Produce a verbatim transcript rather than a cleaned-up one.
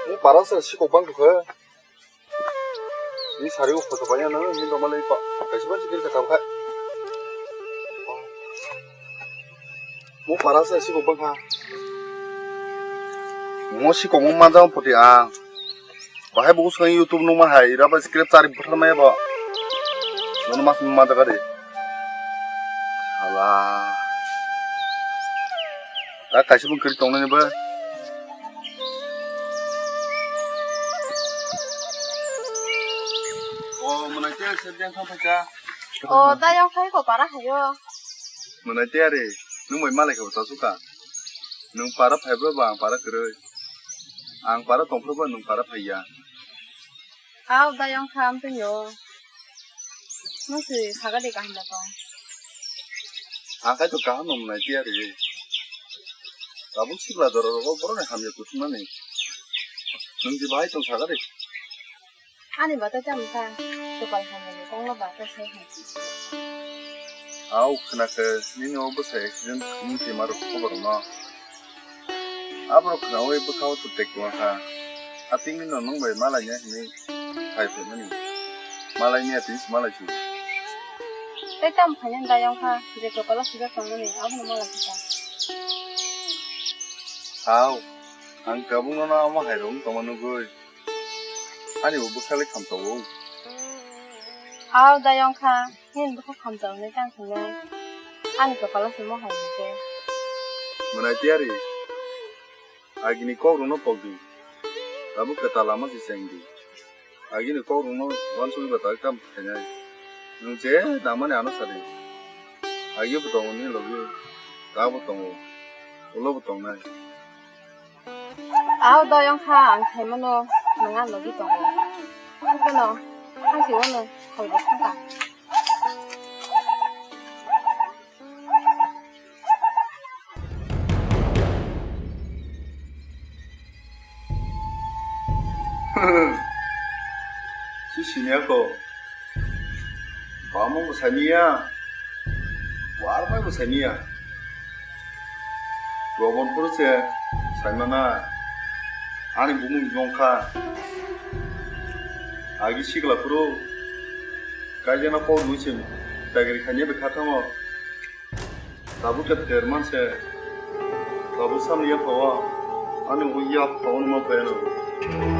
Ni para se sikok bang khe. Ni sari o photo bai ano ni doma lei pa. Kaisa ban sikir ka tam kha. Mo para se sikok bang kha. Mo sikok mo manjang poti ang. Bahai bo swkang YouTube nungma hai, ira bai scrap chari buthar maya bo. Mono mas ma jaga de. Hala. Ta kaisa bung kiri tongnani ba. O, mwnai te se biang thang thang ka. O, da yang khai ko para hayo. Mwnai te are, nung bai malai khe bo ta suka. Nung para phai ba, ba ang para kwrwi. Ang para tongphuru ba nung para phaiya. Au, da yang kham twi yo. Nung si saga de kaham da tong. Ang khai to kaham no mwnai te are. Tabuk sikla doro rogo borok ni hamya kuchumani. Nung di bahai tong saga de. Ani bata cham ta, tupal hamya ni kong lo bata sai hai. Au khna khe nini o bwsa accident khumung ti maro khobor no. Aborok khnaui bwkhao twtek tongkha. Atingni no nwng bai malaina hinwi phai phaimani. Malaini ating se malai si. Tei tamo khaina da yongkha, je kopalo sijak tongmani, abono malai kha. Hao, ang tabukno no omo hai rwng tongma nugwi. Ani bo bwkha le khamchao. Hao da yongkha. Nini bwkha khamchang hwnwi tang thangno ani kopalo se mo hai hwnkhe. Mwnai tiyari, agini kokrokno pokdi, tabuk kwtal lama se chengdi. Agini kokrokno uansugwi ba tak tamo khainai. Nwng je nangmani ano sadi. Agi bo tongo nini logi, ta bo tongo, ulo bo tongnai. Au doyong kha ang saimano nwng ang logi tongo. Hwnkhe no hangsi wano saibo thangkha. Si sini ako. Bamung bo saimanya, warmai bo saimanya. Robon phuru se saimana, ani bumung jongkha. Agi sikla phuru, kaijana kok nui se chagri khaina bai kha thango. Tabuk khe ter man se, tabuk samni yapha o, ani o yapha o numa phai ano.